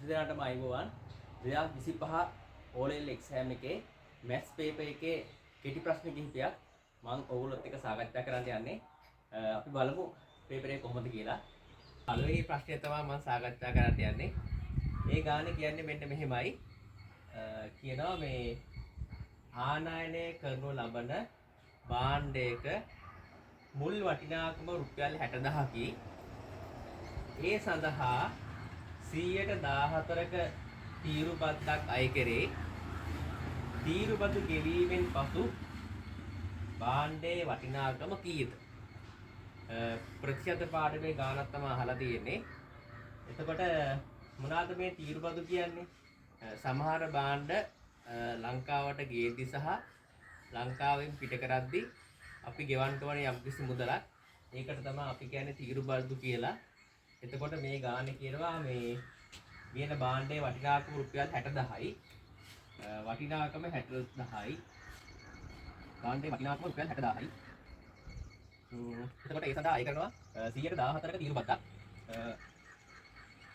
දෙනාටම අයබෝවන්. 2025 O Level exam එකේ maths paper එකේ කෙටි ප්‍රශ්න කිහිපයක් මම ඔයගොල්ලොත් එක්ක සාකච්ඡා කරන්න යන්නේ. අපි බලමු පේපර් එක කොහොමද කියලා. පළවෙනි ප්‍රශ්නය තමයි මම සාකච්ඡා කරන්න යන්නේ. ඒ ගාන කියන්නේ මෙන්න මෙහෙමයි. කියනවා මේ ආනයනය කරනු ලබන භාණ්ඩයක මුල් වටිනාකම රුපියල් 60,000කි. ඒ සඳහා 114ක තීරු බද්දක් අය කෙරේ. තීරු බදු ගෙවීමෙන් පසු භාණ්ඩයේ වටිනාකම කීයද? ප්‍රතිශත පාඩමේ ගානක් තමයි අහලා තියෙන්නේ. එතකොට මොනවාද මේ තීරු බදු කියන්නේ? සමහර භාණ්ඩ ලංකාවට ගේද්දි සහ ලංකාවෙන් පිට කරද්දි අපි ගෙවන්න ඕනේ යම්කිසි මුදලක්. ඒකට තමයි අපි කියන්නේ තීරු බදු කියලා. එතකොට මේ ගානේ කියනවා මේ කියන භාණ්ඩයේ වටිනාකම රුපියල් 60,000යි. වටිනාකම 60,000යි. භාණ්ඩයේ වටිනාකම රුපියල් 60,000යි. එතකොට ඒ සඳහා අය කරනවා 114ක තීරු බද්දක්.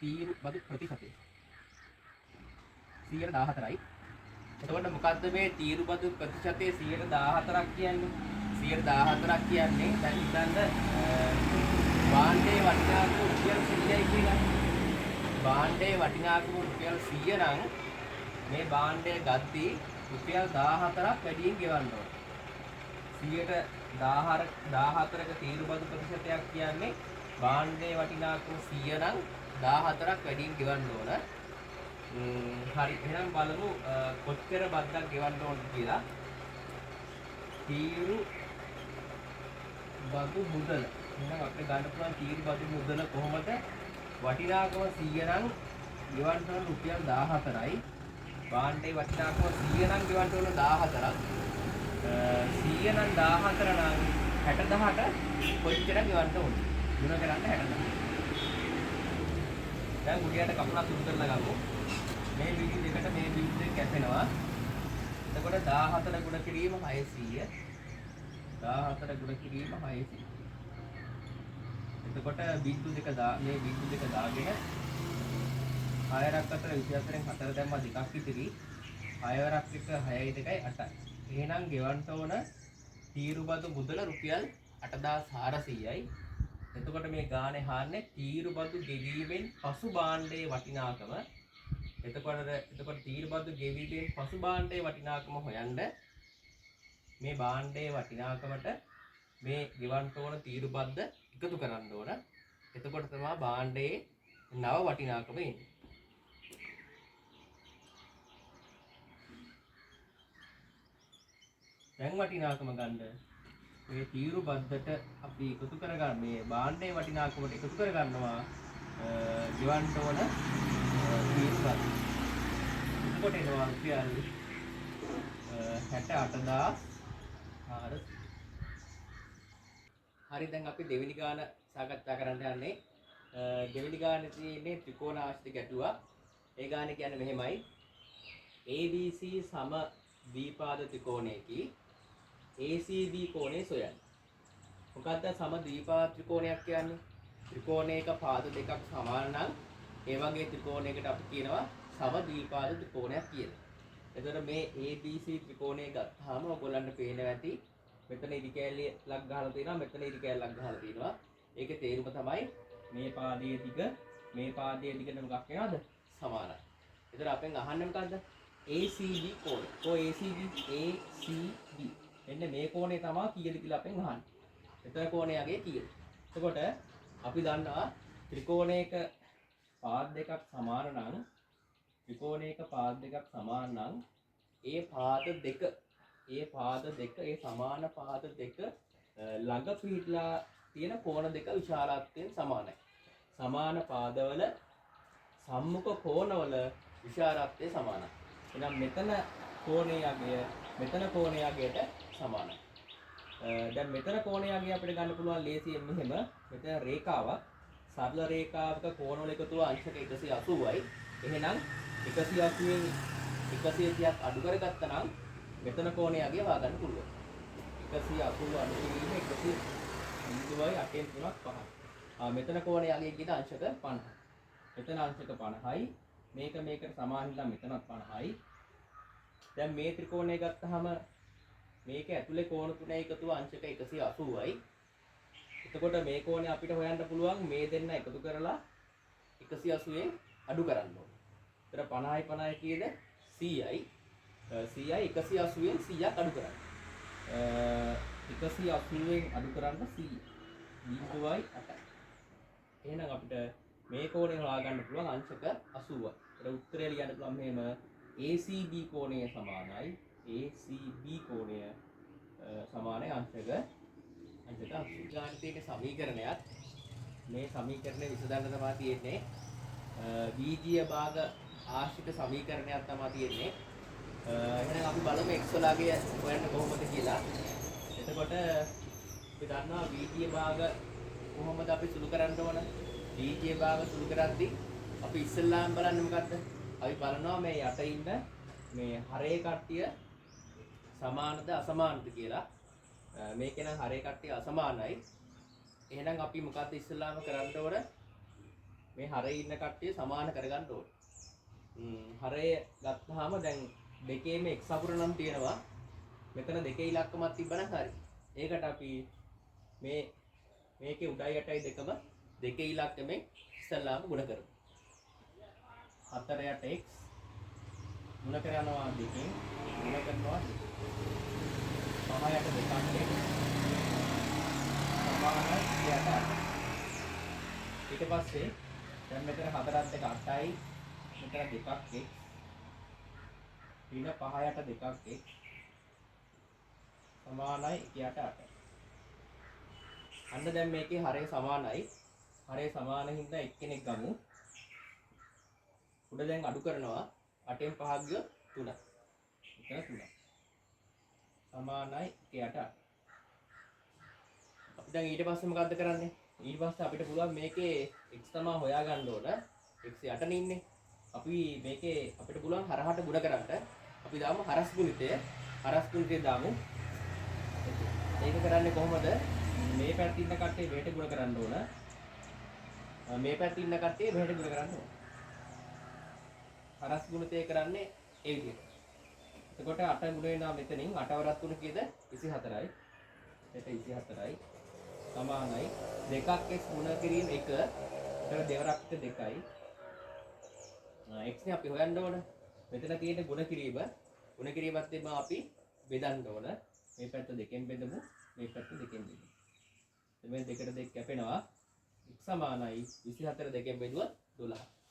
තීරු බදු ප්‍රතිශතය 114යි. එතකොට මොකද්ද මේ තීරු බදු ප්‍රතිශතය 114ක් කියන්නේ? 114ක් කියන්නේ දැන් හිතන්න භාණ්ඩයේ වටිනාකම රුපියල් 100යි කියලා. භාණ්ඩයේ වටිනාකම රුපියල් 100 නම් මේ භාණ්ඩය ගද්දී රුපියල් 14ක් වැඩියෙන් ගෙවන්න ඕන. 114ක තීරු බදු ප්‍රතිශතයක් කියන්නේ භාණ්ඩයේ වටිනාකම 100 නම් 14ක් වැඩියෙන් ගෙවන්න ඕන. හරි, එහෙනම් බලමු කොච්චර බද්දක් ගෙවන්න ඕනද කියලා. තීරු බදු මුදල. එහෙනම් අපිට ගන්න පුළුවන් තීරු බදු මුදල කොහොමද? වටිනාකම 100 නම් ගෙවන්න ඕන රුපියල් 14යි. භාණ්ඩේ වටිනාකම 100 නම් ගෙවන්න ඕන 14ක්. 100 නම් 14 නම් 60,000ට කොච්චර ගෙවන්න ඕනද? ගුණ කරන්න 60,000. දැන් ගුඩියට කපලා සුදු කරලා ගමු. මේ බිඳු දෙකට මේ බිඳු දෙක කැපෙනවා. එතකොට 14 ගුණ කිරීම 600. 14 ගුණ කිරීම 600. එතකොට බිඳු දෙක මේ බිඳු දෙක දාගෙන 6 අතර 24න් 4 දැම්මා දෙකක් ඉතිරි. 6 වරක් එක 6යි 2යි 8යි. එහෙනම් ගෙවන්න ඕන තීරු බදු මුදල රුපියල් 8400යි. එතකොට මේ ගානේ හාන්නේ තීරු බදු ගෙවීමෙන් පසු භාණ්ඩයේ වටිනාකම. එතකොට තීරු බදු ගෙවීමෙන් පසු භාණ්ඩයේ වටිනාකම හොයන්න මේ භාණ්ඩයේ වටිනාකමට මේ ගෙවන්න ඕන තීරු බද්ද එකතු කරන්න ඕන. එතකොට තමයි භාණ්ඩයේ නව වටිනාකම එන්නේ. දැන් වටිනාකම ගන්න මේ තීරු බද්දට අපි එකතු කරගන්න මේ භාණ්ඩයේ වටිනාකමට එකතු කරගන්නවා ගෙවන්න ඕන තීරු බද්ද. එතකොට එනවා රුපියල් 68400. හරි, දැන් අපි දෙවෙනි ගාන සාකච්ඡා කරන්න යන්නේ. දෙවෙනි ගානේ තියෙන්නේ ත්‍රිකෝණ ආශ්‍රිත ගැටලුවක්. ඒ ගානේ කියන්නේ මෙහෙමයි. ABC සම ද්විපාද ත්‍රිකෝණයකි ACB කෝණය සොයන්න. මොකද්ද සම ද්විපාද ත්‍රිකෝණයක් කියන්නේ? ත්‍රිකෝණයක පාද දෙකක් සමාන නම් ඒ වගේ ත්‍රිකෝණයකට අපි කියනවා සම ද්විපාද ත්‍රිකෝණයක් කියලා. එතකොට මේ ABC ත්‍රිකෝණය ගත්තාම ඔයගොල්ලන්ට පේනවා ඇති මෙතන ඉරි කෑල්ලක් ගහලා තියෙනවා, මෙතන ඉරි කෑල්ලක් ගහලා තියෙනවා. ඒකේ තේරුම තමයි මේ පාදයේ දිග මේ පාදයේ දිගට මොකක් වෙනවද? සමානයි. එතකොට අපෙන් අහන්නේ මොකද්ද? ACB කෝණය. කො ACB? ACB. එන්න මේ කෝණය තමයි කීයද කියලා අපෙන් අහන්නේ. එතන කෝණය යගේ කීයද? එතකොට අපි දන්නවා ත්‍රිකෝණයක පාද දෙකක් සමාන නම් ත්‍රිකෝණයක පාද දෙකක් සමාන නම් ඒ පාද දෙක, ඒ පාද දෙක, ඒ සමාන පාද දෙක ළඟ පිහිටලා තියෙන කෝණ දෙක විශාලත්වයෙන් සමානයි. සමාන පාදවල සම්මුඛ කෝණවල විශාලත්වය සමානයි. එහෙනම් මෙතන කෝණයේ අගය මෙතන කෝණයේ අගයට සමානයි. දැන් මෙතන කෝණයේ අගය අපිට ගන්න පුළුවන් ලේසියෙන් මෙහෙම. මෙතන රේඛාවක්, සරල රේඛාවක කෝණවල එකතුව අංශක 180යි. එහෙනම් 180න් 130ක් අඩු කරගත්තා නම් මෙතන කෝණයේ අගය හොයාගන්න පුළුවන්. 180 අඩු කිරීම 100යි අටෙන් තුනක් පහයි. මෙතන කෝණයේ අගය කියන අංශක 50. මෙතන අංශක 50යි. මේක මේකට සමාන හින්දා මෙතනත් 50යි. දැන් මේ ත්‍රිකෝණය ගත්තාම මේක ඇතුලේ කෝණ තුන එකතුව අංශක 180යි. එතකොට මේ කෝණය අපිට හොයන්න පුළුවන් මේ දෙන්න එකතු කරලා 180න් අඩු කරන්න ඕනේ. ඒතර 50යි 50යි කීයද? 100යි. 100යි 180න් 100ක් අඩු කරන්න. 180න් අඩු කරන්න 100. 0.8යි. එහෙනම් අපිට මේ කෝණය හොයාගන්න පුළුවන් අංශක 80යි. ඒතර උත්තරය ලියන්න පුළුවන් මෙහෙම ACB කෝණය සමානයි ACB කෝණය සමානයි අංශක 80. ගාන තියෙන සමීකරණයක්. මේ සමීකරණය විසඳන්න තමයි තියෙන්නේ. බීජීය භාග ආශ්‍රිත සමීකරණයක් තමයි තියෙන්නේ. එහෙනම් අපි බලමු x වලගේ හොයන්න කොහොමද කියලා. එතකොට අපි දන්නවා බීජීය භාග කොහොමද අපි සුළු කරන්න ඕන? බීජීය භාග සුළු කරද්දී අපි ඉස්සෙල්ලාම බලන්නේ මොකද්ද? අපි බලනවා මේ යට ඉන්න මේ හරේ කට්ටිය සමානද අසමානද කියලා. මේකේ නම් හරේ කට්ටිය අසමානයි. එහෙනම් අපි මොකද්ද ඉස්සෙල්ලාම කරන්න ඕන? මේ හරේ ඉන්න කට්ටිය සමාන කරගන්න ඕන. හරේ ගත්තාම දැන් දෙකේම x අකුර නම් තියෙනවා. මෙතන දෙකේ ඉලක්කමක් තිබ්බනම් හරි. ඒකට අපි මේකේ උඩයි යටයි දෙකම දෙකේ ඉලක්කමෙන් ඉස්සෙල්ලාම ගුණ කරමු. 4 යට x ගුණ කරනවා දෙකෙන් ගුණ කරනවා දෙකෙන්. 5 යට දෙකක් x සමානයි යට 8. ඊට පස්සේ දැන් මෙතන 4ත් දෙක 8යි, මෙතන දෙකක් x ඍණ 5 යට දෙකක් x සමානයි 1 යට 8. අන්න දැන් මේකේ හරය සමානයි. හරය සමාන හින්දා එක්කෙනෙක් ගමු. උඩ දැන් අඩු කරනවා 8න් 5ක් ගියොත් 3. මෙතන 3. සමානයි 1 යට 8. අපි දැන් ඊට පස්සේ මොකද්ද කරන්නේ? ඊට පස්සේ අපිට පුළුවන් මේකේ x තමා හොයාගන්න ඕන. x යටනේ ඉන්නේ. අපි මේකේ අපිට පුළුවන් හරහට ගුණ කරන්න. අපි දාමු හරස් ගුණිතය. හරස් ගුණිතය දාමු. ඒක කරන්නේ කොහොමද? මේ පැත්තේ ඉන්න කට්ටිය මෙහෙට ගුණ කරන්න ඕන. මේ පැත්තේ ඉන්න කට්ටිය මෙහෙට ගුණ කරන්න ඕන. හරස් ගුණිතය කරන්නේ ඒ විදිහට. එතකොට 8 ගුණ වෙනවා මෙතනින් 8 වරක් 3 කීයද? 24යි. මෙතන 24යි. සමානයි දෙකක් x ගුණ කිරීම 1. එතන දෙවරක් එක 2යි. x නේ අපි හොයන්න ඕන. මෙතන තියෙන ගුණ කිරීම. ගුණ කිරීමත් එක්කම අපි බෙදන්න ඕන. මේ පැත්ත දෙකෙන් බෙදමු. මේ පැත්ත දෙකෙන් බෙදමු. මේ දෙකට දෙක කැපෙනවා. x සමානයි 24 දෙකෙන් බෙදුවොත් 12.